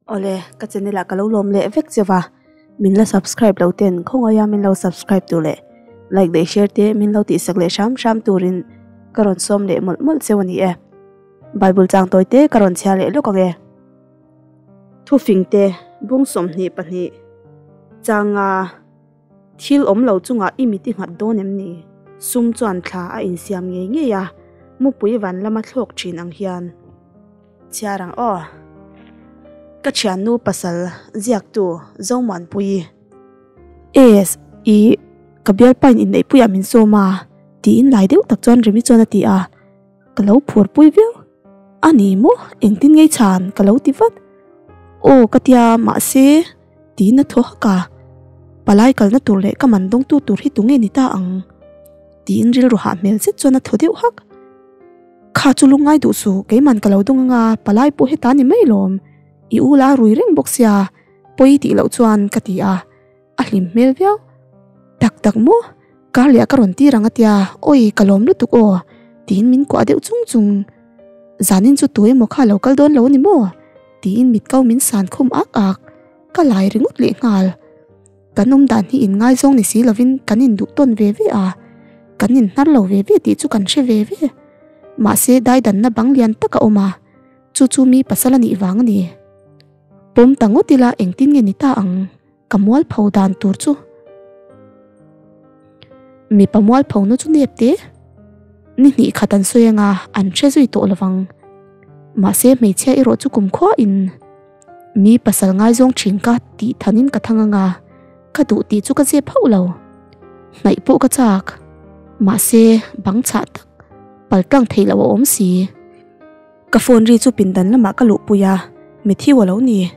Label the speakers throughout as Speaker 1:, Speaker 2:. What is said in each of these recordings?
Speaker 1: Awle, ka channel ah ka lo lawm leh vek cheu a, min la subscribe lo ten khawngaia min lo subscribe tur leh like leh share te min lo tihsak leh hram hram turin ka rawn sawm leh mawlh mawlh cheu a ni e. Bible chang tawi te ka rawn chhiar leh lawk ang e. Thufing te bung 22 changa Thil awm lo chungah i mit i nghat dawn em ni? Sum chuan thla a insiam ngei ngei a, mupui van lama thlawk thin ang hian. Chhiar ang aw. Ka thiannu pasal ziaktu Zomuanpuii. Es, i ka bialpain inneihpuiah min sawm a, tiin lai deuh tak chuan Remi chuan a ti a. Ka lo phur pui viau. A ni maw? Engtin ngei chhan? Ka lo ti vat. Aw ka tia, mahse tiin a thaw hak a. Palai kalna tur leh ka man dawngtu tur hi tunge ni ta ang? Tiin rilru hah hmel zet chuan a thaw deuh hak. Kha chu lungngai duh suh, keiman ka lo dawng anga palai pawh heta ni mai lawm. I u la rui reng bawk sia, pawi tih loh chuan ka ti a. A hlim hmel viau. Tak tak maw? Kar leh ka rawn tir ang a tia, awi ka lawm lutuk aw, tiin min kuah deuh chung chung. Zanin chu tu emaw kha a lo kal dawn lo a ni maw? Tiin mit kau min san khum ak ak. Ka lai ringawt leh nghal. Kan awm dan hi inngaizawng ni si lovin kan induh tawn ve ve a, kan inhnar lo ve ve tih chu kan hre ve ve. Mahse daidanna bang lian tak a awm a, chu chu mi pasal a nih vang a ni. Pawm ta ngawt ila engtin nge ni ta ang? Ka mualpho dan tur chu mipa mualpho na chu nep te ni hnih khat an sawi anga an hre zui tawh lovang. Mahse hmeichhia erawh chu kum khuain mi pasal ngaizawng thin ka tih thanin ka thang anga ka duh tih chu ka zep hauh lo. Hnaih pawh ka chak mahse bang chhah tak paltlang theih loh a awm si. Ka phone ri chu pindan lamah ka luhpui a, Matthew a lo ni.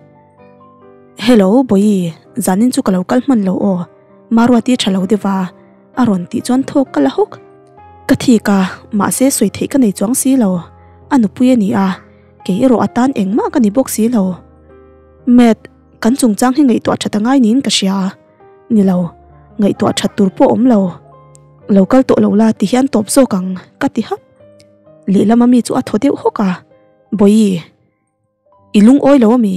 Speaker 1: Hello Bawihi, zanin chu ka lo kal hman lo aw, Maruati tha lo deuh a, a rawn tih chuan thawk ka la hawk. Ka thik a, mahse sawi theih ka nei chuang si lo, a nupui a ni a, kei erawh a tan engmah ka ni bawk si lo. Matt, kan chungchang hi ngaihtuah that a ngai niin ka hria. Ni lo, ngaihtuah that tur pawh a awm lo. Lo kal tawh lo la ti hian tawp zawk ang, ka ti hap. Lehlam ami chu a thaw deuh hawk a, Bawihi, i lungawi lo ami?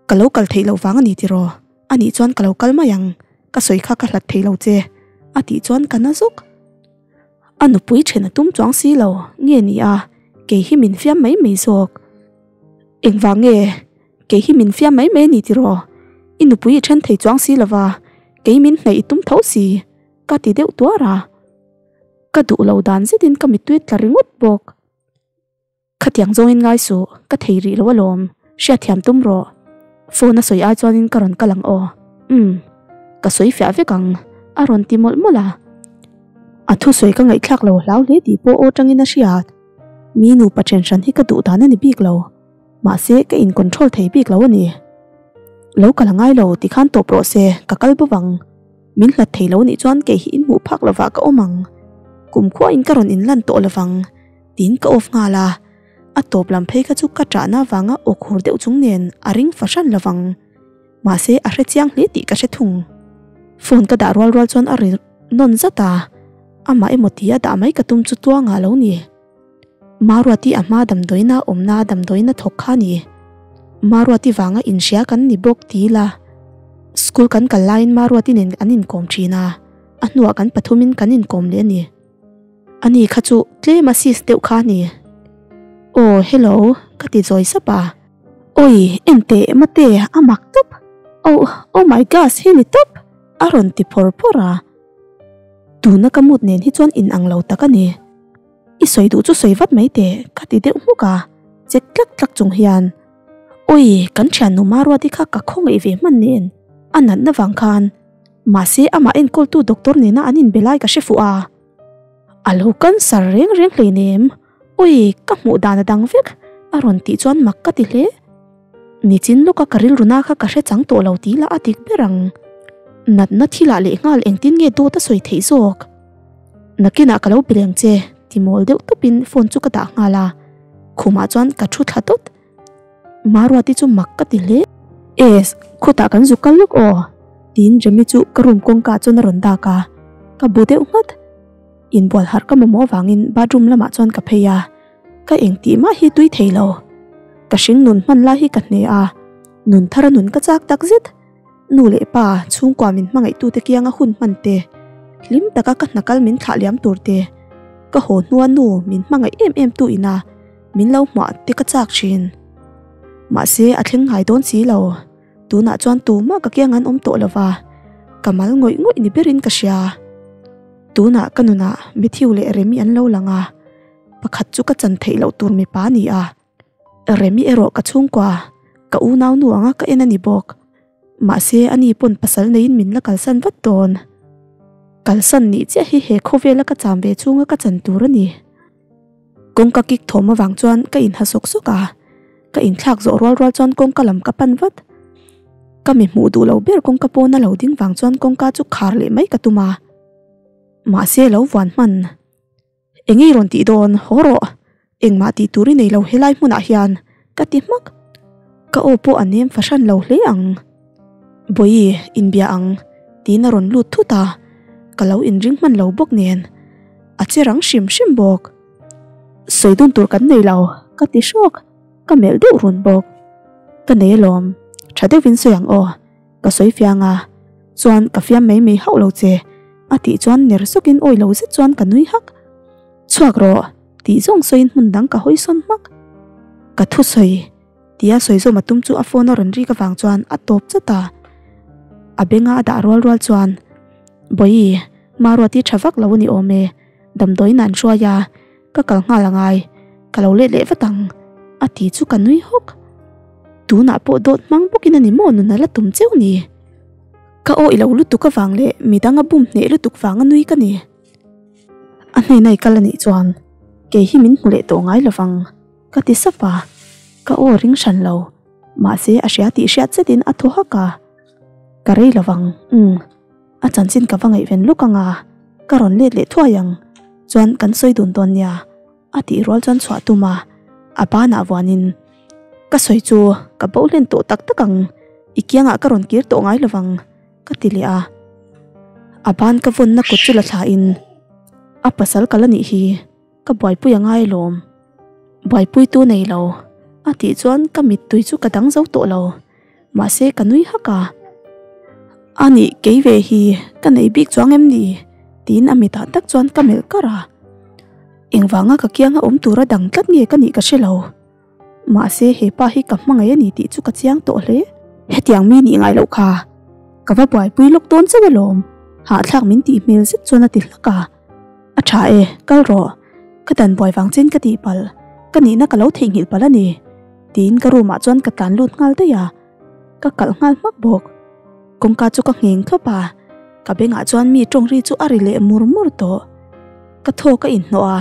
Speaker 1: Ka lo kal theih loh vang a ni tiraw? A nih chuan ka lo kal mai ang, ka sawi kha ka hlat thei lo che, a tih chuan ka na zawk. A nupui then a tum chuang si lo, nge ni a, kei hi min fiam mai mai zawk. Engvang nge, kei hi min fiam mai mai a ni tiraw? I nupui i then thei chuang si lova, kei min hnaih i tum tho si, ka ti deuh tuar a. Ka duh lo dan zetin ka mittui tla ringawt bawk. Khatiang zawngin ngai suh, ka thei rih lo alawm, hriatthiam tum rawh. Phone a sawi ai chuanin ka rawn kal ang aw. Umm, ka sawi fiah vek ang, a rawn ti mawlh mawlh a. A thusawi ka ngaihthlak lo hlau hle tih pawh aw tangin a hriat. Mi nupa then hran hi ka duh dan a ni bik lo. Mahse ka in control thei bik lo a ni. Lo kal a ngai lo tikhan tawp rawh se, ka kal bawk ang. Min hlat thei lo nih chuan kei hi in hmuh phak lovah ka awm ang. Kum khuain ka rawn inlan tawh lovang tiin ka off nghal a. A tawp lam phei kha chu ka ṭahna avanga aw khur deuh chung nen a ring fahran lovang. Mahse a hre chiang hle tih ka hre thung. Phone ka dah rual rual chuan a ri nawn zat a, amah emaw tia dah mai ka tum chu tuangah a lo ni. Maruati a hma damdawiina awmna damdawiina thawk kha a ni. Maruati vanga inhria kan ni bawk ti ila. School kan kal laiin Maruati nen an inkawm thin a, a hnuah kan pathumin kan inkawm leh a ni. Ani kha chu tlem a sis deuh kha a ni. Aw hello ka ti zawi sap a. Awi enteh mate a mak tawp. Oh oh my gosh hi ni tawp a rawn ti phawr phawr a. Tuna ka mood nen hi chuan inang lo tak a ni. I sawi duh chu sawi vat mai teh ka ti deuh hmuk a, chek tlak tlak chung hian Awi kan thiannu Maruati kha ka khawngaih ve hman nen a natna vang khan mahse amah enkawltu doctor nena an inbe lai ka hre fuh a, a lo cancer reng reng hleinem awi ka hmuh dan a dang vek a rawn tih chuan mak ka ti hle. Nichin lawka ka rilru na kha ka hre chang tawh lo tih lah a dik ber ang. Natna thilah leh nghal engtin nge dawt a sawi theih zawk? Nakinah ka lo bileng che ti mawl deuh tawpin phone chu ka dah nghal a, khumah chuan ka thu thla dawt. Maruati chu mak ka ti hle. Es, khutah kan zuk kal lawk aw tiin Remi chu ka room kawngka chuan a rawn dak a, ka bu deuh nghat. Inbual harh ka mamawh avangin bathroom lamah chuan ka phei a. Ka engtih mah hi tui thei lo. Ka hring nun hman lai hi ka hne a. Nun thara nun ka chak takzet. Nu leh pa, chhungkua min hmangaihtute kianga hun hman te, hlim taka ka hna kal min thlah liam tur te, ka haw hnua nu min hmangaih em em tu ina min lo hmuah te ka chak thin. Mahse, a thleng ngai dawn si lo. Tunah chuan tumah ka kiang an awm tawh lo va, ka mal ngawih ngawih ni berin ka hria. Tunah ka nunah Matthew leh Remi an lo lang a, pakhat chu ka chan theih loh tur mipa a ni a. Remi erawh ka chhungkua, ka unau nu anga ka en a ni bawk. Mahse, ani pawn pasal neiin min la kalsan vat dawn. Kalsan nih chiah hi he khawvela ka cham ve chhunga ka chan tur a ni. Kawngka kik thawm avang chuan ka inha sawk sawk a, ka inthlak zawh rual rual chuan kawngka lam ka pan vat. Ka mi hmuh duh lo ber kawngka pawna lo ding vang chuan kawngka chu khar leh mai ka tum a. Mahse lo vuan hman. Eng ei rawn tih dawn, haw rawh. Engmah tih tur i nei lo helai hmunah hian, ka ti hmak. Ka aw pawh a nem fahran lo hle ang. Bawihi, inbia ang, tiin a rawn lut thut a, ka lo inring hman lo bawk nen, a che rang hrim hrim bawk. Sawi dun tur kan nei lo, ka ti hrawk, ka melh deuh run bawk. Ka nei alawm, tha deuhin sawi ang aw, ka sawi fiang a, chuan ka fiam mai mai hauh lo che, a tih chuan ner sawkin awi lo zet chuan ka nui hak. Chhuak rawh, tih zawng sawiin hmun dang ka hawi sawn hmak. Ka thusawi. Tia sawi zawm a tum chu a phone a rawn rik avang chuan a tawp chat a. A benga a dah rual rual chuan, Bawihi, Maruati tha vak lo a ni awm e, damdawiin an hruai a, ka kal nghal a ngai, ka lo let leh vat ang, a ti chu ka nui hawk. Tunah pawh dawt hmang bawkin a ni maw nun a la tum cheu ni? Ka awih lo lutuk avang leh midang a bum hneh lutuk vang a nui ka ni. A hnena i kal a nih chuan kei hi min hmu leh tawh ngai lovang. Ka ti sap a, ka aw ring hran lo, mahse a hria tih hriat zetin a thaw hak a, Ka rei lo vang, umm, a chanchin ka va ngaihven lawk ang a, ka rawn let leh thuai ang, chuan kan sawi dun dawn nia, a tih rual chuan chhuah tum a, a banah vuanin, Ka sawi chu ka bo hlen tawh tak tak ang, i kiangah ka rawn kir tawh ngai lo vang, ka ti leh a, a ban ka vawnna kut chu la thlain, A pasal ka la nih hi. Ka buaipui a ngai alawm. Buaipui tu nei lo. A tih chuan ka mittui chu ka dang zo tawh lo. Mahse ka nui hak a. A nih kei ve hi ka nei bik chuang em ni? Tiin a mitah tak chuan ka melh kar a. Engvanga ka kianga awm tura dang tlat nge ka nih ka hre lo. Mahse he pa hi ka hmangaih a ni tih chu ka chiang tawh hle. Hetiang mi nih ngai loh kha. Ka va buaipui lawk dawn chauh alawm. Hahthlak min tih hmel zet chuan a ti hlak a. A tha e, kal rawh. Ka dan buai vang chin ka tih palh. Ka nihna ka lo theihnghilh palh a ni. Tiin ka room ah chuan ka tlan lut nghal daih a. Ka kalh nghal hmak bawk. Kawngka chu ka ngheng thlawp a. Ka bengah chuan mi tawng ri chu a ri leh mur mur tawh. Ka thaw ka inhnawh a,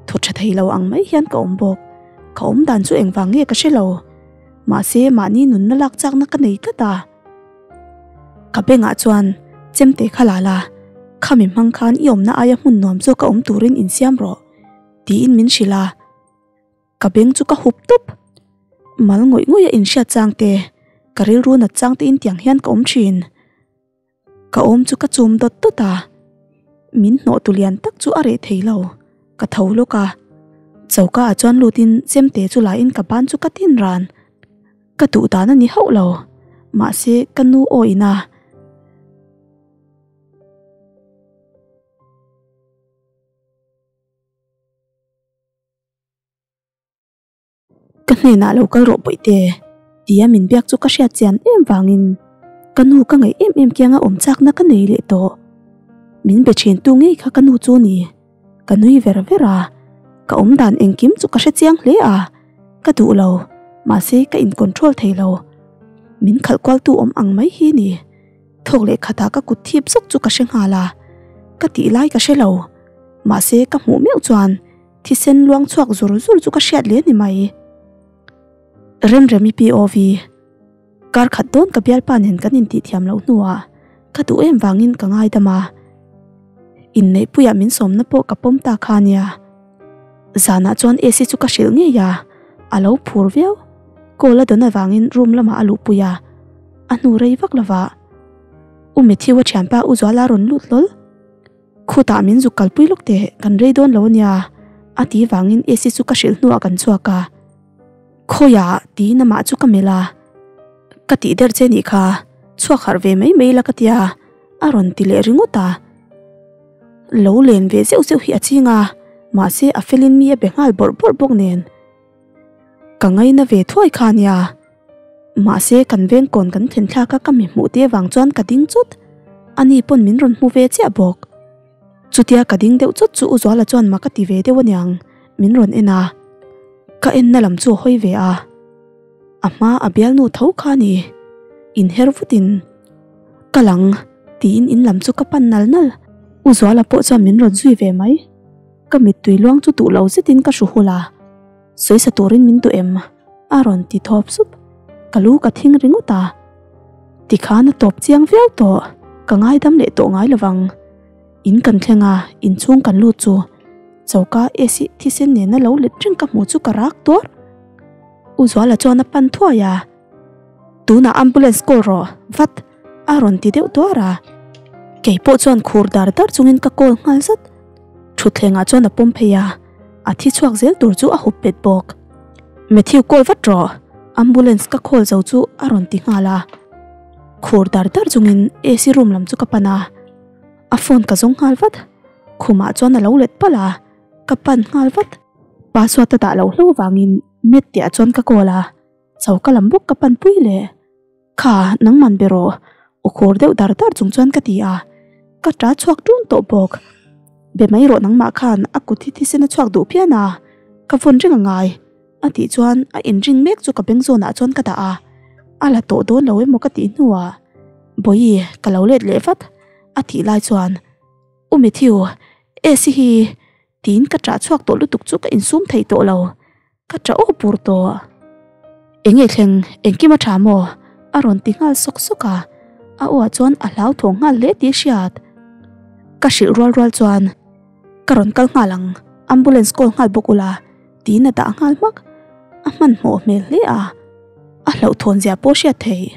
Speaker 1: thaw tha thei lo ang mai hian ka awm bawk. Ka awm dan chu engvang nge ka hre lo. Mahse mahni nunna lak chakna ka nei tlat a. Ka bengah chuan chemte kha la la, khami hmang khan i awmna aia hmun nuam zawk a awm turin insiam rawh, tiin min hrilh a. Ka beng chu ka hup tawp. Mal ngawih ngawih a inhriat chang te, ka rilru nat chang te in tiang hian ka awm thin. Ka awm chu ka chum dawt dawt a, min hnawh tu lian tak chu a reh thei lo, ka tho lawk a. Choka ah chuan lut in chemte chu la in ka ban chu ka tin ran. Ka duh dan a ni hauh lo, mahse ka nu aw in a. Ka hnenah lo kal rawh Bawihte, tia min biak chu ka hriat chian em vangin ka nu ka ngaih em em kianga awm chakna ka nei leh tawh. Min be thin tu ngei kha ka nu chu ni. Ka nui ver ver a, ka awm dan engkim chu ka hre chiang hle a, ka duh lo, mahse ka in control thei lo. Min khalh kual tu awm ang mai hi ni. Thawk leh khatah ka kut thip zawk chu ka hre nghal a, ka tih lai ka hre lo, mahse ka hmuh meuh chuan Thisen luang chhuak zur zur chu ka hriat leh ni mai. Remremi POV. Kar khat dawn ka bialpa nen kan intih thiam loh hnuah ka duh em vangin ka ngaidam a. Inneihpuiah min sawmna pawh ka pawm ta kha nia. Zanah chuan AC chu ka hrilh ngei a, a lo phur viau. Call a dawn avangin room lamah a luhpui a, a hnu rei vak lovah U Matthew-a thianpa U Zuala rawn lut hlawl. Khutah min zuk kalpui lawk teh, kan rei dawn lo ania, a ti vangin AC chu ka hrilh hnuah kan chhuak a. Khawiah? tiin amah chu ka melh a. Ka tih der che nih kha, chhuak harh ve mai mai la ka tia, a rawn ti leh ringawt a. Lo len ve zeuh zeuh hi a ching a, mahse a felin mi a be nghal bawrh bawrh bawk nen. Ka ngaina ve thuai kha nia. Mahse kan veng kawn kan thlen thlak a ka mi hmuh te vang chuan ka ding chawt. Ani pawn min rawn hmu ve chiah bawk. Chutia ka ding deuh chawt chu U Zuala chuan mak a ti ve deuh aniang, min rawn en a. Ka enna lam chu a hawi ve a. A hma a bialnu tho kha a ni. Inher vutin Ka lang tiin in lam chu ka pan nal nal. U Zuala pawh chuan min rawn zui ve mai. Ka mittui luang chu duh lo zetin ka hru hul a. Sawisa turin min duh em? A rawn ti thawp sup. Ka lu ka thing ringawt a. Tikhan a tawp chiang viau tawh. Ka ngaidam leh tawh ngai lovang. In kan thleng a, inchhung kan lut chu choka AC thisen nena lo let reng ka hmuh chu ka rak tuar. U Zuala chuan a pan thuai a, Tunah ambulance call rawh, vat! A rawn ti deuh tuar a. Kei pawh chuan khur dar dar chungin ka call nghal zat. Thutthlengah chuan a pawm phei a, a thi chhuak zel tur chu a hup bet bawk. Matthew call vat rawh, ambulance ka call zo chu a rawn ti nghal a. Khur dar dar chungin AC room lam chu ka pan a, a phone ka zawng nghal vat. Khumah chuan a lo let palh a, ka pan nghal vat. Password a dah loh hlo vangin net tihah chuan ka call a, choka lam bawk ka pan pui leh. Kha, nangman be rawh, aw khur deuh dar dar chung chuan ka ti a, ka ta chhuak ṭun tawh bawk. Be mai rawh nangmah khan a kut hi thisen a chhuak duh phian a, ka vawn reng a ngai, a tih chuan a inring mek chu ka beng zawnah chuan ka dah a, a la tawh dawn lo emaw ka tih hnuah, Bawihi, ka lo let leh vat, a tih lai chuan, U Matthew, AC hi tiin ka ṭah chhuak tawh lutuk chu ka insum thei tawh lo. Ka ṭah aw pur tawh. Enge thleng, engkim a ṭha maw? A rawn ti nghal sawk sawk a, a aw ah chuan a hlauthawng nghal hle tih a hriat. Ka hrilh rual rual chuan, Ka rawn kal nghal ang, ambulance call nghal bawk ula, tiin a dah nghal hmak. A hmanhmawh hmel hle a, a hlauhthawn zia pawh hriat theih.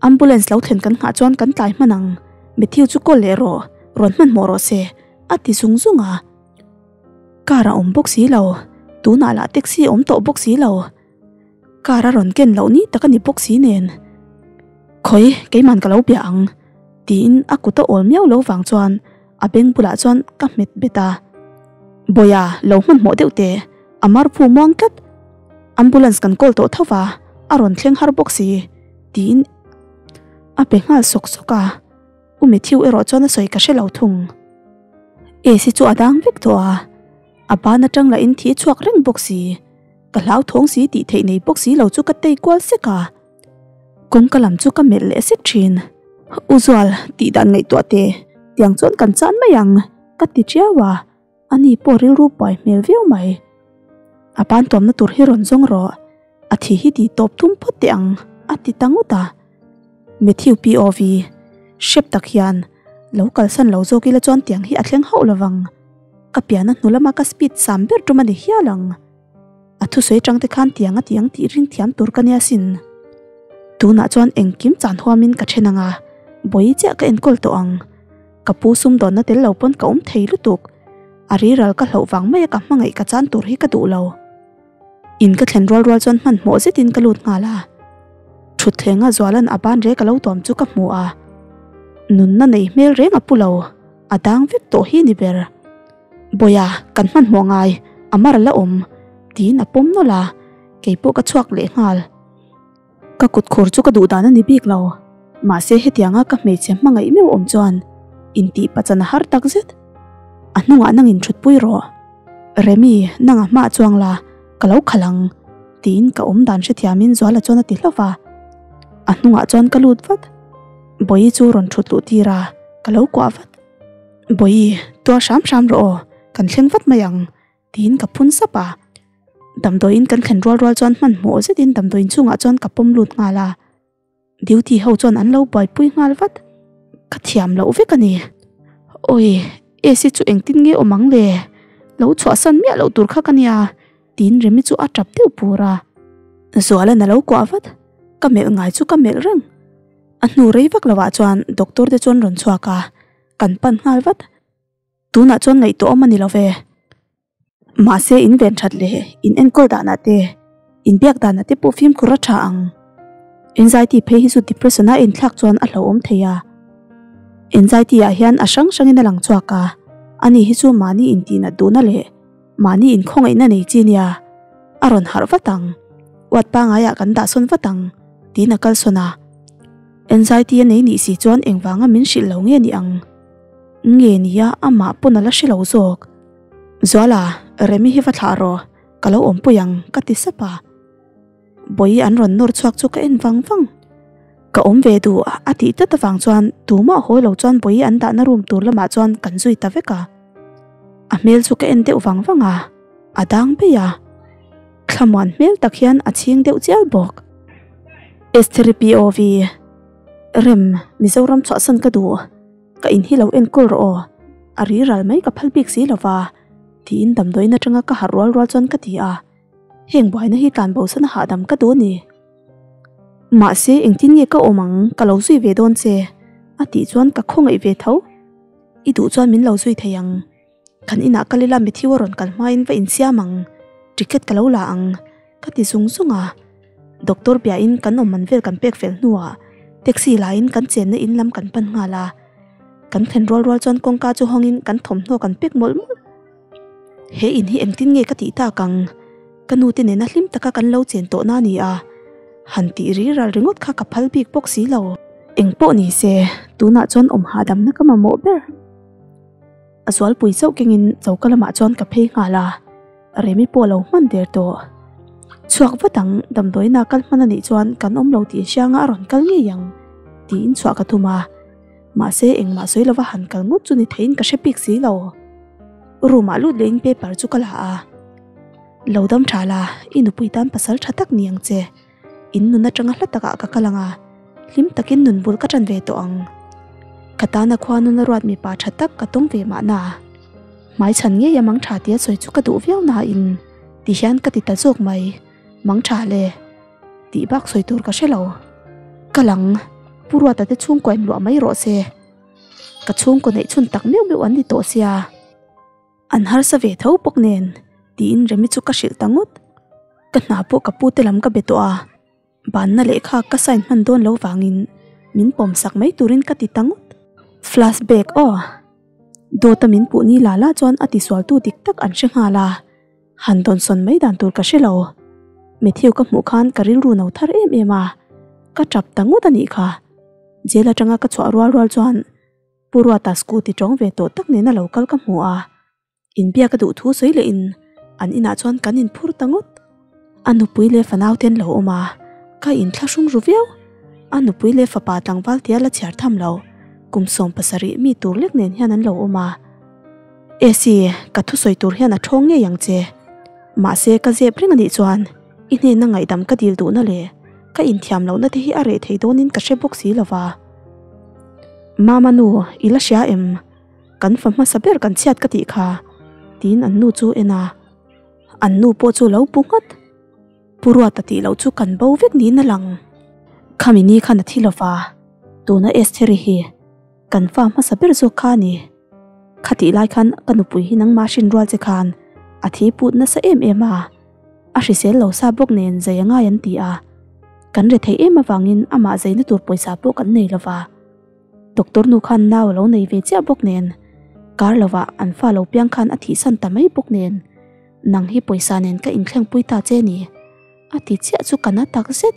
Speaker 1: Ambulance lo thlen kan nghah chuan kan tlai hman ang, Matthew chu call leh rawh, rawn hmanhmawh rawh se, a ti zung zung a. Car a awm bawk si lo, tunah lah taxi a awm tawh bawk si lo. Car a rawn ken loh ni tak a ni bawk si nen. Khawi, keiman ka lo bia ang, tiin a kut a awl miau lo vang chuan a beng bulah chuan ka hmet bet a. Bawia, lo hmanhmawh deuh teh, a mar phu muang tlat. Ambulance kan call tawh tho va, a rawn thleng har bawk si, tiin a pe nghal sawk sawk a. U Matthew erawh chuan a sawi ka hre lo thung. AC chu a dang vek tawh a, a ban atang lah in thi a chhuak reng bawk si. Ka hlauthawng si tih theih nei bawk si lo chu ka tei kual sek a. Kawngka lam chu ka melh leh sek thin. U Zual, tih dan ngaihtuah teh, tiang chuan kan chan mai ang, ka ti tiau a. Ani pawh rilru buai hmel viau mai. A ban tuamna tur hi rawn zawng rawh, a thi hi tih tawp tum phawt teh ang, a ti ta ngawt a. Matthew POV, Hrep tak hian, lo kalsan lo zawk ila chuan tiang hi a thleng hauh lovang. Ka piana hnu lama ka speed sam ber tum a ni hial ang. A thusawi tang te khan tiang a tiang tih ring thiam tur ka nia sin. Tunah chuan engkim chan huamin ka then anga, bawi chiah ka enkawl tawh ang. Ka pu sumdawnna tel lo pawn ka awm thei lutuk. A riral ka hlauh vang maia ka hmangaih ka chan tur hi ka duh lo. In ka thlen rual rual chuan hmanhmawh zetin ka lut nghal a. Thutthleng a Zualan a ban rek a lo tuam chu ka hmu a. Nunna nei hmel reng a pu lo, a dang vek tawh hi ni ber. Bawia, kan hmanhmawh ngai, a mar a la awm, tiin a pawm nawlh a, keipawh ka chhuak leh nghal. Ka kut khur chu ka duh dan a ni bik lo, mahse hetianga ka hmeichhe hmangaih meuh awm chuan intih pachan a har tak zet. A hnungah nangin thutpui rawh. Remi, nanga hmah chuang la, ka lo khalh ang, tiin ka awm dan hrethiamin Zuala chuan a ti hlauh va. A hnungah chuan ka lut vat. Bawihi chu rawn thut luh tir a, ka lo kuah vat. Bawihi, tuar hram hram rawh aw, kan thleng vat mai ang, tiin ka phun sap a. Damdawiin kan thlen rual rual chuan hmanhmawh zetin damdawiin chungah chuan ka pawm lut nghal a. Duty ho chuan an lo buaipui nghal vat. Ka thiam loh vek a ni. Awi, AC chu engtin nge awm ang le? Lo chhuahsan miah loh tur kha ka nia, tiin Remi chu a tap deuh pur a. Zuala'n a lo kuah vat. Ka melh ngai chu ka melh reng. A hnu rei vak lovah chuan doctor te chuan rawn chhuak a, kan pan nghal vat. Tunah chuan ngaihtuah awm a ni lo ve. Mahse in ven that leh in enkawl danah te, in biak danah te pawh fimkhur a tha ang. Anxiety phei hi chu depression a inthlak chuan a hlauhawm thei a. Anxiety ah hian a hrang hrangin a lang chhuak a, ani hi chu mahni intihnat duhna leh mahni inkhawngaihna nei chi nia. A rawn harh vat ang, uat pangaiah kan dah sawn vat ang, tiin a kal sawn a. Anxiety a nei nih si chuan engvanga min hrilh lo nge ni ang? Nge nia amah pawn a la hre lo zawk. Zuala, Remi hi va thlah rawh, ka lo awmpui ang, ka ti sap a. Bawi an rawn nawr chhuak chu ka en vang vang. Ka awm ve duh a tih tlat avang chuan tumah hawi lo chuan Bawi an dahna room tur lamah chuan kan zui ta vek a. A hmel chu ka en deuh vang vang a, a dang beih a. Thlamuan hmel tak hian a chhing deuh chial bawk. Estheri POV, Rem, Mizoram chhuahsan ka duh. Ka in hi lo enkawl rawh aw. A ri ral mai ka phal bik si lova, tiin damdawiin atanga ka harh rual rual chuan ka ti a. Heng buaina hi tlan bo sana hahdam ka duh a ni. Mahse engtin nge ka awm ang, ka lo zui ve dawn che, a tih chuan ka khawngaih ve tho. I duh chuan min lo zui thei ang. Kan inah kal ila Matthew a rawn kal hmain va insiam ang, ticket ka lo la ang, ka ti zung zung a. Doctor biain kan awm man vel kan pek fel hnuah taxi lain kan chenna in lam kan pan nghal a. Kan thlen rual rual chuan kawngka chu hawngin kan thawmhnaw kan pek mawlh mawlh. He in hi engtin nge ka tih tak ang? Ka nu te nena hlim taka kan lo chen tawh na ni a, han tih ri ral ringawt kha ka phal bik bawk si lo. Eng pawh ni se, tunah chuan awm hahdamna ka mamawh ber. A zualpui chauh kengin choka lamah chuan ka phei nghal a, Remi pawh a lo hman der tawh. Chhuak vat ang, damdawiina kal hman a nih chuan kan awm lo tih inhrianga a rawn kal ngei ang, tiin chhuah ka tum a. Mahse engmah sawi lova han kal ngawt chu ni theiin ka hre bik si lo. Room ah lut lehin paper chu ka la a. Lo dam tha la, i nupui tan pasal tha tak ni ang che. In nun atanga hla takah ka kal ang a, hlim takin nun bul ka tan ve tawh ang. Ka tana khua nuna ruat mipa tha tak ka tawng ve mahna. Hmaichhan ngei a mang tha tia sawi chu ka duh viau nain ti hian ka ti ta zawk mai. Mang tha le. Tih bak sawi tur ka hre lo. Ka lang, Pu Ruata te chhungkua in luah mai rawh se. Ka chhungkaw neih chhun tak meuh meuh an ni tawh sia. An harsa ve tho bawk nen tiin Remi chu ka hrilh ta ngawt. Ka hna pawh ka pu te lam ka be tawh a, banna lehkha ka sign hman dawn lo vangin min pawm sak mai turin ka ti ta ngawt. Flashback aw. Dawta min puh ni la la chuan a tisualtu dik tak an hre nghal a. Han dawnsawn mai dan tur ka hre lo. Matthew ka hmuh khan ka rilru no thar em em a, ka tap ta ngawt a nih kha. Jail atanga ka chhuah rual rual chuan Pu Ruata scooty tawng ve tawh tak nena lo kal ka hmu a, inbiak a duh thu sawi lehin an inah chuan kan inphur ta ngawt. A nupui leh fanau te an lo awm a, ka inthlahrung ru viau. A nupui leh fapa tlangval tia la chhiar tham lo, kum 70 mi tur lek nen hian an lo awm a. Esi, ka thusawi tur hian a thawng ngei ang che. Mahse, ka zep reng a nih chuan i hnena ngaihdam ka dil duhna leh ka inthiam lohna te hi a reh thei dawnin ka hre bawk si lova. Mama nu, i la hria em? Kan fa hmasa ber kan chhiat ka tih kha, tiin an nu chu en a. An nu pawh chu lo pu nghat. Pu Ruata tih loh chu kan bo vek niin a lang. Khami ni khan a thi lova, tuna Estheri hi kan fa hmasa ber zawk kha a ni. Khatih lai khan ka nupui hi nangmah hrin rual che khan a thi put nasa em em a, a hrisel lo sa bawk nen zai a ngai an ti a, kan re theih em avangin amah zaina tur pawisa pawh kan nei lova. Doctor nu khan nau a lo nei ve chiah bawk nen kar lovah an fa lo piang khan a thihsan ta mai bawk nen nang hi pawisa nen ka inthleng pui ta che ni a ti chiah chu ka na tak zet.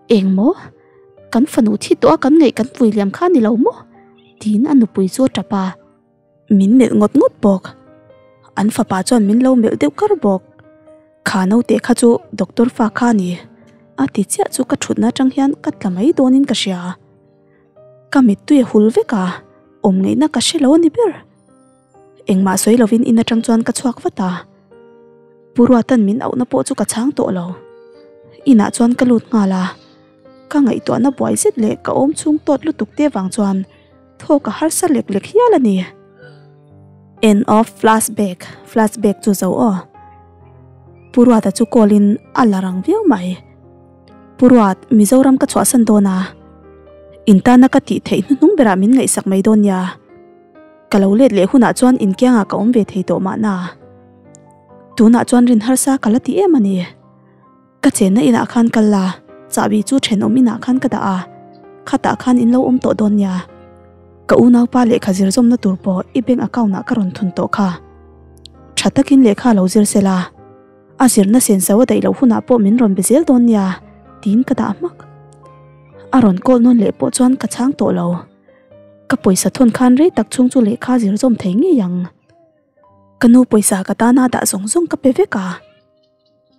Speaker 1: Eng maw? Kan fanu thi tawh a kan ngaih kan vui liam kha ni lo maw? Tiin a nupui chu a tap a, min melh ngawt ngawt bawk. An fapa chuan min lo melh deuh kar bawk. Kha naute kha chu doctor fa kha a ni, a ti chiah chu ka thutna atang hian ka tla mai dawnin ka hria. Ka mittui a hul vek a, awm ngaihna ka hre lo a ni ber. Engmah sawi lovin in atang chuan ka chhuak vat a, Pu Ruatan min auhna pawh chu ka chhang tawh lo. Inah chuan ka lut nghal a, ka ngaihtuahna buai zet leh ka awm chhung tawt lutuk te vang chuan thawk a harsa lek lek hial a ni. End of flashback, flashback chu zo aw. Pu Ruata chu call in a la rang viau mai. Pu Ruat, Mizoram ka chhuahsan dawn a, in tana ka tih theih hnuhnung berah min ngaihsak mai dawn nia. Ka lo let leh hunah chuan inkiangah ka awm ve thei tawh mahna. Tunah chuan rin harsa ka la ti em a ni. Ka chenna inah khan kal la, Chahbi chu thenawm inah khan ka dah a, khatah khan in lo awm tawh dawn nia. Ka unaupa lehkha zir zawmna tur pawh i bank account ah ka rawn thun tawh kha. Tha takin lehkha lo zir sela, a zirna senso a daih loh hunah pawh min rawn be zel dawn nia tiin ka dah hmak. A rawn call nawn leh pawh chuan ka chhang tawh lo. Ka pawisa thawn khan rei tak chhung chu lehkha zir zawm thei ngei ang. Ka nu pawisa ka tana dah zawng zawng ka pe vek a.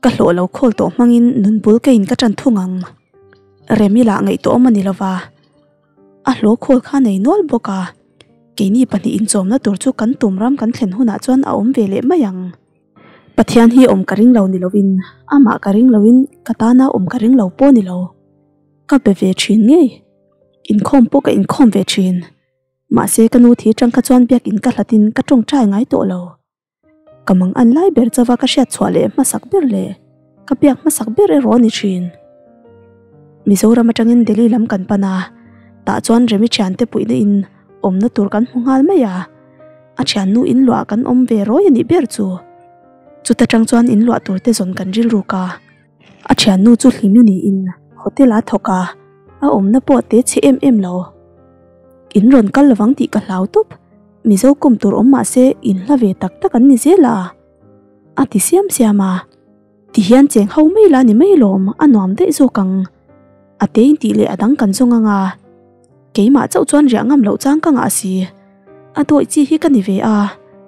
Speaker 1: Ka hlawh lo khawl tawh hmangin nun bul ka in ka ṭan thung ang. Remi lah ngaihtuahawm a ni lova, a hlawh khawl kha nei nual bawk a, keini pahnih inchawmna tur chu kan tum ram kan thlen hunah chuan a awm ve leh mai ang. Pathian hi awm ka ring lo ni lovin, amah ka ring loin ka tana awm ka ring lo pawh ni lo. Ka be ve ṭhin ngei. Inkhawm pawh ka inkhawm ve ṭhin. Mahse ka nu thi ṭang kha chuan biakin ka hlatin ka ṭawngṭai ngai tawh lo. Ka mang an lai ber chauha ka hriat chhuah leh hmasak ber leh ka biak hmasak ber erawh a ni thin. Mizoram atangin Delhi lam kan pan a, tah chuan Remi thiante puihna in awmna tur kan hmu nghal mai a, a thiannu in luah kan awm ve rawi a nih ber chu. Chuta tang chuan in luah tur te zawn kan rilruk a, a thiannu chu Hlimi niin hotel a thawk a, a awmna pawh te chhe em em lo. In rawn kal lovang tih ka hlau tawp. Mizo kum tur awm mah se in hla ve tak tak an ni zel a, a ti siam siam a. Ti hian cheng ho mai la ni mai lawm, a nuam daih zawk ang. A te in tih leh a dang kan zawng ang a. Keimah chauh chuan riah ngam loh chang ka ngah si. A dawih chi hi ka ni ve a,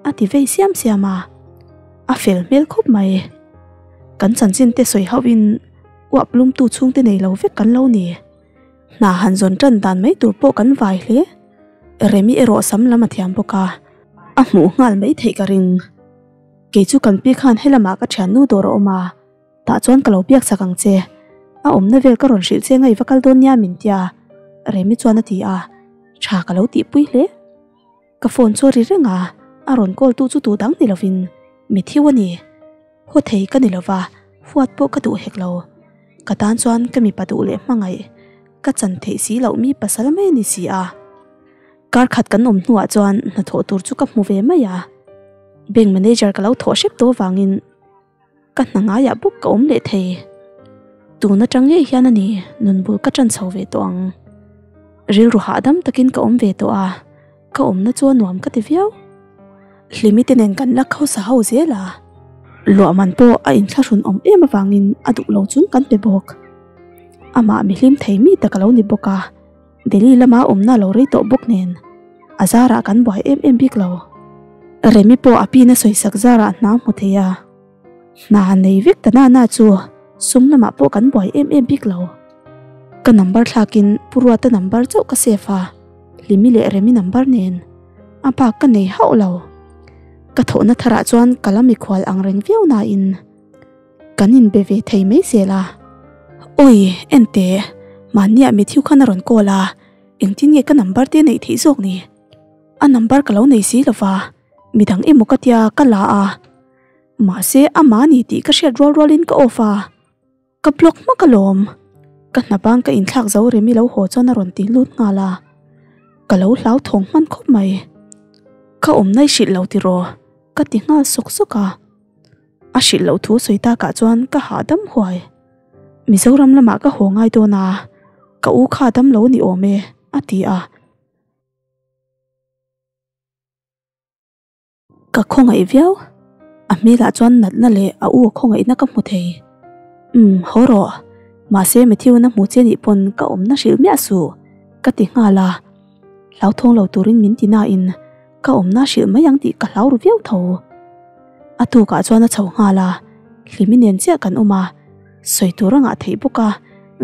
Speaker 1: a ti vei siam siam a. A fel hmel khawp mai. Kan chanchin te sawi hauhin uap lumtu chhungte nei lo vek kan lo ni. Hna han zawn tan dan mai tur pawh kan vai hle. Remi erawh sam lam a thiam bawk a, a hmuh nghal mai theih ka ring. Kei chu kan pi khan helamah ka thiannu dawr a awm a, tah chuan ka lo biak chak ang che. A awmna vel ka rawn hrilh che ngai va kal dawn nia min tia, Remi chuan a ti a, tha ka lo tihpui hle. Ka phone chu a ri reng a, a rawn call tu chu tu dang ni lovin Matthew a ni. Haw thei ka ni lova, huat pawh ka duh hek lo. Ka tan chuan ka mipa duh leh hmangaih ka chan theih si loh mi pasal mai a ni si a. Kar khat kan awm hnuah chuan hnathawh tur chu ka hmu ve mai a. Bank manager ka lo thawh hrep tawh avangin ka hna ngaiah bawk ka awm leh thei. Tun atang ngei hian a ni nun bul ka tan chho ve tawh ang. Rilru hahdam takin ka awm ve tawh a. Ka awmna chu a nuam ka ti viau. Hlimi te nen kan la khausa ho zel a. Luah man pawh a inthlahrun awm em avangin a duh lo chung kan pe bawk. Amah mi hlim thei mi tak a lo ni bawk a, Delhi lama awmna a lo rei tawh bawk nen a zarah kan buai em em bik lo. Remi pawh a pin a sawisak zarah hna hmu thei a. Hna nei vek ta na na chu sum lamah pawh kan buai em em bik lo. Ka number thlakin Pu Ruata number chauh ka save a. Hlimi leh Remi number nen a bak ka nei hauh lo. Ka thawhna tharah chuan ka la mikhual ang reng viau nain kan inbe ve thei mai zel a. Awi, ente, mahniah Matthew khan a rawn call a, engtin nge ka number te neih theih zawk ni? A number ka lo nei si lova, midang emaw ka tia ka la a. Mahse, amah a ni tih ka hriat rual rualin ka off a. Ka block hmak alawm. Ka hna bang ka inthlak zo Remi lo haw chuan a rawn ti lut nghal a. Ka lo hlau thawng hman khawp mai. Ka awmna i hrilh lo tiraw? Ka ti nghal sawk sawk a. A hrilh loh thu sawi takah chuan ka hahdam huai. Mizoram lamah ka haw ngai dawn a, ka u kha dam lo ni awm e, a ti a. Ka khawngaih viau. A hmelah chuan natna leh a u khawngaihna ka hmu thei. Umm, haw rawh. Mahse Matthew-na hmu che nih pawn ka awmna hrilh miah suh, ka ti nghal a. Hlauthawng lo turin min ti nain ka awmna hrilh mai ang tih ka hlau ru viau tho. A tukah chuan a chho nghal a, Hlimi nen chiah kan awm a, sawi tur a ngah theih bawk a,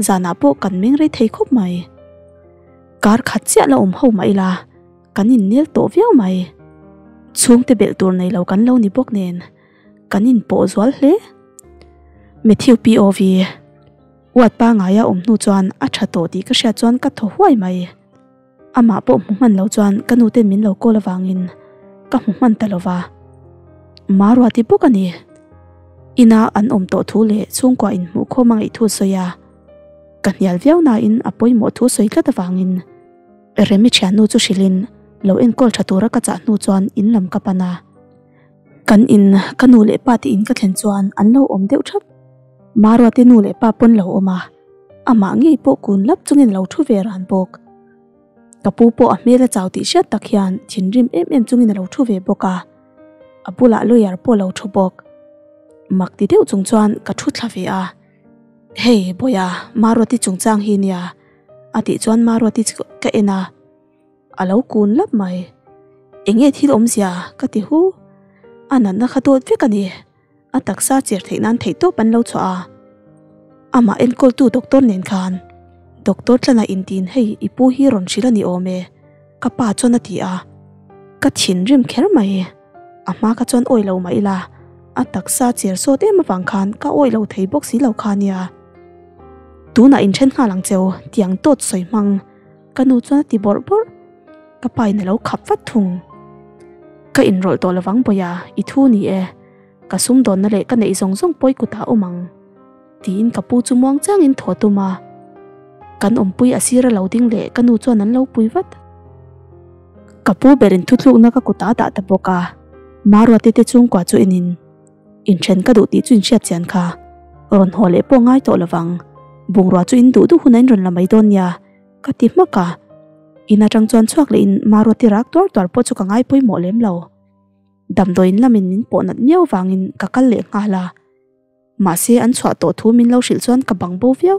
Speaker 1: zanah pawh kan meng rei thei khawp mai. Kar khat chiah la awm ho mah ila. Kan innel tawh viau mai. Chhungte belh tur nei lo kan lo ni bawk nen kan inpawh zual hle. Matthew POV Uat pangaia awm hnu chuan a tha tawh tih ka hriat chuan ka thaw huai mai. Amah pawh hmu hman lo chuan ka nuten min lo call avangin ka hmu hman ta lova. Maruati bawk a ni. Ina an awm tawh thu leh chhungkua inhmuh khawm a ngaih thu a sawi a. Ka hnial viau nain a pawimawh thu sawi tlat avangin Remi thiannu chu hrilhin lo enkawl tha tura ka chah hnu chuan in lam ka pan a. Kan in ka nu leh pa te in ka thlen chuan an lo awm deuh thap. Maruate nu leh pa pawn lo awm a. Amah ngei pawh kun lap chungin a lo thu ve ran bawk. Ka pu pawh a hmel a chau tih hriat tak hian thinrim em em chungin a lo thu ve bawk a, a bulah lawyer pawh a lo thu bawk. Mak ti deuh chung chuan ka thu thla ve a, Hei Bawiha, Maruati chungchang hi nia a tih chuan Maruati chu ka en a, a lo kun lap mai. Enge thil awmzia ka ti hu, a natna kha dawt vek a ni. A taksa cher theih nan theihtawp an lo chhuah a, amah enkawltu doctor nen khan doctor tlana intiin hei i pu hi rawn hrilh a ni awm e ka pa chuan a ti a, ka thinrim kher mai, a hma kha chuan awi lo mah ila a taksa cher sawt em avang khan ka awi lo thei bawk si lo kha nia. Tunah inthen nghal ang cheu tiang tawt sawi hmang ka nu chuan a ti bawrh bawrh. Ka pa in a lo khap vat thung. Ka inrawlh tawh lovang Bawia, i thu ni e. Ka sumdawnna leh ka neih zawng zawng pawi kutah awm ang. Tiin ka pu chu muang changin thaw tum a. Kan awmpui a sir a lo ding leh ka nu chuan an lo pui vat. Ka pu berin thuthlukna ka kutah a dah ta bawk a. Maruati te chhungkua chu enin inthen ka duh tih chu inhriat chian kha. Rawn haw leh pawh ngai tawh lovang. Bungrua chu in duh duh hun a in rawn la mai dawn nia. Ka ti hmak a, in atang chuan chhuak leh in Maruati rak tuar tuar pawh chu ka ngai pawimawh lem lo. Damdawiin lamin min pawh nat miau vangin ka kal leh nghal a, mahse an chhuah tawh thu min lo hrilh chuan ka bang bo viau.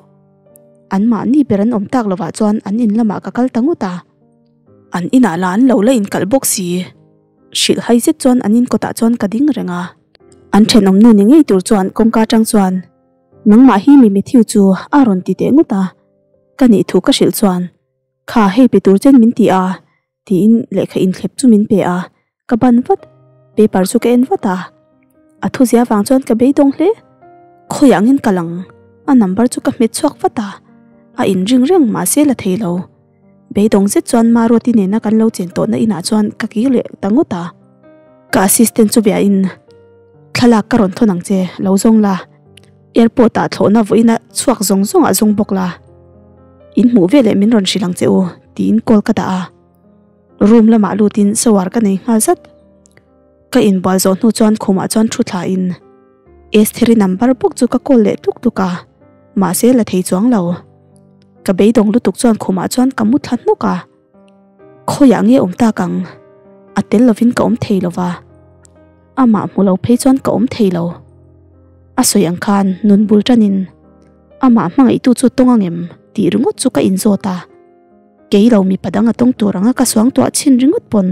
Speaker 1: An mahni ber an awm tak lovah chuan an in lamah ka kal ta ngawt a, an inah lah an lo la inkalh bawk si. Hrilh hai zet chuan an in kawtah chuan ka ding reng a, an thenawm nu ni ngei tur chuan kawngka atang chuan nangmah hi mi Matthew chu a rawn ti teh ngawt a. Ka nih thu ka hrilh chuan, Kha hei pe tur chen min ti a, tiin lehkha inthlep chu min pe a, ka ban vat. Paper chu ka en vat a, a thuzia vang chuan ka beidawng hle. Khawiah angin ka lang, a number chu ka hmet chhuak vat a, a inring reng mahse la thei lo. Beidawng zet chuan Maruati nena kan lo chen tawhna inah chuan ka kir leh ta ngawt a. Ka assistant chu biahin, Thlalak ka rawn thawn ang che, lo zawng la. Airport ah thlawhna vawiin a chhuak zawng zawng ah zawng bawk la, in hmuh veleh min rawn hrilh ang che u tiin call ka dah a, room lamah lutin shower ka nei nghal zat. Ka inbual zawh hnu chuan khumah chuan thu thla in Estheri number bawk chu ka call leh tuk tuk a, mahse la thei chuang lo. Ka beidawng lutuk chuan khumah chuan ka mu thla hnawk a. Khawiah nge awm tak ang? A tel lovin ka awm thei lo va, amah hmu lo phei chuan ka awm thei lo. A sawi ang khan nun bul tanin amah hmangaihtu chu tawng ang em tih ringawt chu ka inzawt a. Kei lo mipa dang a tawng tur anga ka suangtuah chhin ringawt pawn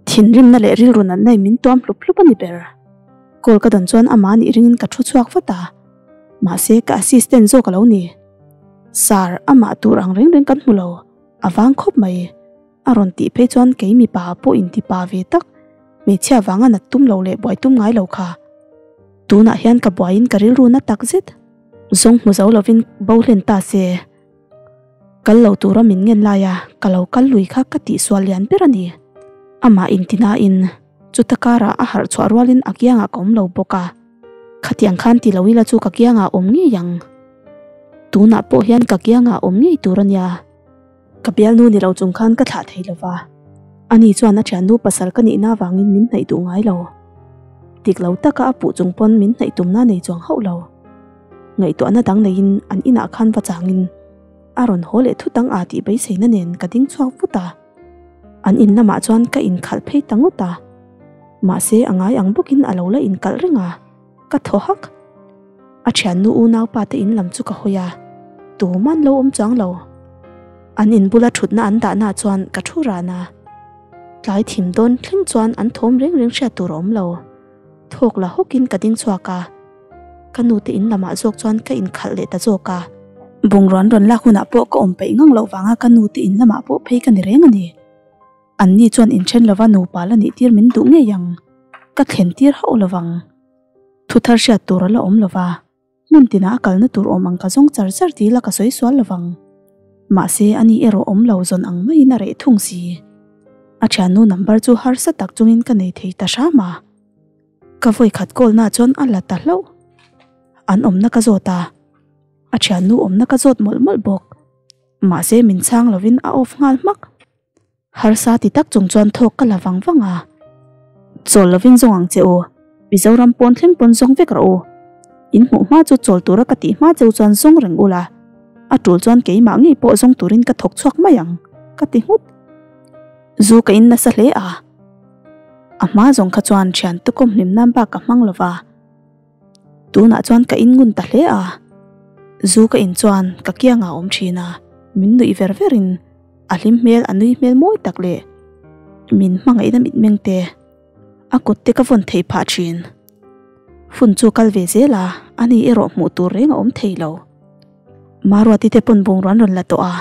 Speaker 1: thinrimna leh rilru natna in min tuam hlup hlup a ni ber. Call ka dawn chuan amah nih ringin ka thu chhuak vat a, mahse ka assistant zawk a lo ni. Sir, amah tur ang reng reng kan hmu lo. A vang khawp mai. A rawn tih phei chuan kei mipa pawh inti pa ve tak, hmeichhia vanga nat tum lo leh buai tum ngai lo kha. Tunah hian ka buaiin ka rilru na tak zet. Zawng hmu zo lovin bo hlen ta se. Kal lo tura min ngen laia ka lo kal lui kha ka tihsual lian ber a ni. Amah inti nain chuta karah a harh chhuah rualin a kiangah ka awm lo bawk a. Khatiang khan ti lo ila chu ka kiangah awm ngei ang. Tunah pawh hian ka kiangah awm ngei tur a nia. Ka bialnu ni lo chung khan ka thlah thei lo va, ani chuan a thiannu pasal ka nihna avangin min hnaih duh ngai lo. Dik lo taka a puh chung pawn min hnaih tumna nei chuang hauh lo. Ngaihtuahna dang neiin an inah khan va changin a rawn haw leh thut ang a tih beiseina nen ka ding chhuak vut a. An in lamah chuan ka inkhalh phei ta ngawt a. Mahse a ngai ang bawkin a lo la inkalh reng a. Ka thaw hak. A thiannu unaupa te in lam chu ka hawi a, tuman lo awm chuang lo. An in bula thutna an dahna chuan ka thu ran a. Tlai thim dawn thleng chuan an thawm reng reng hriat tur a awm lo. Thawk la hawkin ka ding chhuak a. Ka nu te in lamah zawk chuan ka inkhalh leh ta zawk a. Bungrawn rawn lak hunah pawh ka awm peih ngang loh vanga ka nu te in lamah pawh phei ka ni reng a ni. Anni chuan inthen lova nupa la nih tir min duh ngei ang, ka thlen tir hauh lovang. Thu thar hriat tur a la awm lova, hmun tinah a kalna tur awm ang ka zawng char char ti ila ka sawi sual lovang. Mahse ani erawh awm lo zawn ang maiin a reh thung si. A thiannu number chu harsa tak chungin ka nei thei ta hram a. Ka vawi khat call na chuan a la ta hlauh. An awmna ka zawt a, a thiannu awmna ka zawt mawlh mawlh bawk. Mahse min chhang lovin a off nghal hmak. Harsa ti tak chung chuan thawk ka la vang vang a. Chawl lovin zawng ang che u, Mizoram pawn thleng pawn zawng vek rawh u. In hmuh hma chu chawl tura ka tih hma cheu chuan zawng reng ula. A tul chuan keimah ngei pawh zawng turin ka thawk chhuak mai ang, ka ti nghut. Zu ka in nasa hle a. A hma zawng kha chuan thian tukawm hlim nan bak ka hmang lo va. Tunah chuan ka in ngun ta hle a. Zu ka in chuan ka kiangah a awm thin a, min nuih ver verin a hlim hmel a nui hmel mawi tak leh min hmangaihna mitmeng te a kut te ka vawn theih phah thin. Hun chu kal ve zel a, ani erawh hmuh tur reng a awm thei lo. Maruati te pawn bungrua an rawn la tawh a,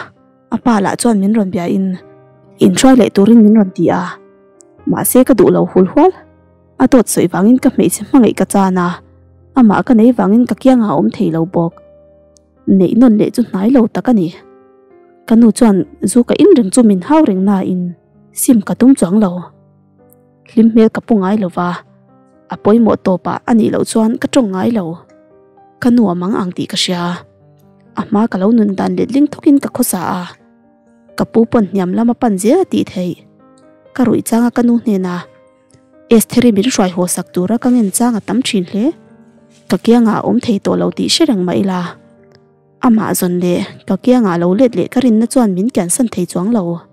Speaker 1: a pa lah chuan min rawn bia in inhruai leh turin min rawn ti a, mahse ka duh lo hul hual. A dawt sawi vangin ka hmeichhe hmangaih ka chan a, amah ka nei vangin ka kiangah a awm thei lo bawk. Neih nawn leh chu hnai lo tak a ni. Ka nu chuan zu ka in reng chu min hau reng nain sim ka tum chuang lo. Hlim hmel ka pu ngai lo va, a pawimawh tawpah a nih loh chuan ka tawng ngai lo. Ka nu a mang ang tih ka hria. A hma ka lo nun dan letling thawkin ka khawsa a, ka pu pawn hniam lama pan zel a tih theih. Ka ruih changa ka nu hnenah Estheri min hruai haw sak tura ka ngen chang a tam thin hle. Ka kiangah a awm thei tawh lo tih hre reng mah ila, amah zawn leh ka kiangah lo let leh ka rinna chuan min kiansan thei chuang lo.